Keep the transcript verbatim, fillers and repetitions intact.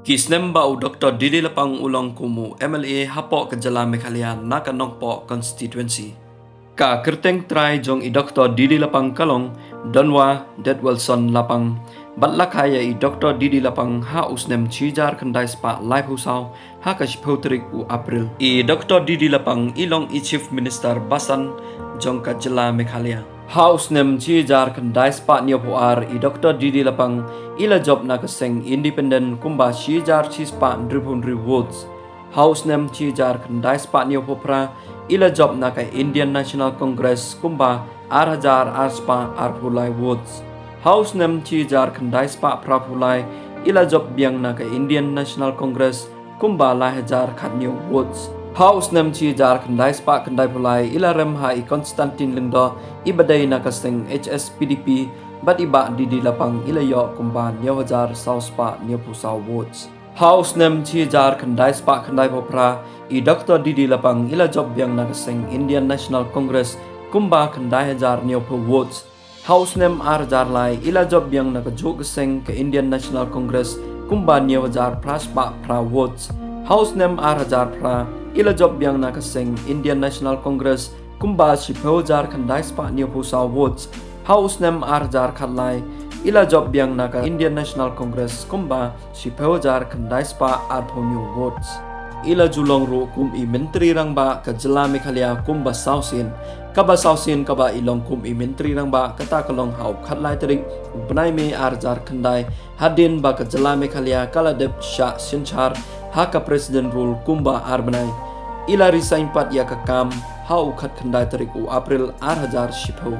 Ki snem ba u Doktor D D Lapang u long kum u M L A hapoh ka jylla Meghalaya na ka Nongpoh constituency. Ka kyrteng trai jong i Doktor D D Lapang ka long Donwa Detwelson Lapang. Bad la kha ïa i Doktor D D Lapang ha u snem shi hajar khyndai spah laiphew saw ha ka shiphew tarik u April. I Doktor D D Lapang i long i Chief Minister basan jong ka jylla Meghalaya. Ha u snem shi hajar khyndai spah hynñiewphew ar i Doktor D D Lapang i la jop na ka seng independent kumba shi hajar shi spah hynriewphew hynriew votes. Ha u snem shi hajar khyndai spah hynñiewphew phra i la jop na ka Indian National Congress kumba ar hajar ar spah arphew lai votes. Ha u snem shi hajar khyndai spah phraphew lai i la jop biang na ka Indian National Congress kumba lai hajar khathynñiew votes. Ha u snem shi hajar khyndai spah khyndaiphew lai i la rem ha i Constantine Lyngdoh i ba dei na ka seng H S P D P bad i Bah D D Lapang i la ïoh kumba hynñiew hajar saw spah hynñiewphew saw votes. Ha u snem shi hajar khyndai spah khyndaiphew phra i Doktor D D Lapang i la jop biang na ka seng Indian National Congress kumba khyndai hajar hynñiewphew votes. Ha u snem ar hajar lai i la jop biang na kajuh ka seng ka Indian National Congress kumba hynñiew hajar phra spah phra votes. Ha u snem ar hajar phra i la jop biang na ka seng Indian National Congress kumba shiphew hajar khyndai spah hynñiewphew saw votes. Ha u snem ar hajar khatlai i la jop biang na ka Indian National Congress kumba shiphew hajar khyndai spah arphew hynñiew votes. I la ju long ruh kum i Myntri Rangbah ka jylla Meghalaya kumba saw sien. Kaba saw sien kaba i long kum i Myntri Rangbah kata ka long ha u khatlai tarik u bnai May ar hajar khyndai, hadien ba ka jylla Meghalaya ka la dep shah synshar ha ka President Rule kumba ar bnai. I la resign pat ïa ka kam ha u khatkhyndai tarik u April ar hajar shiphew.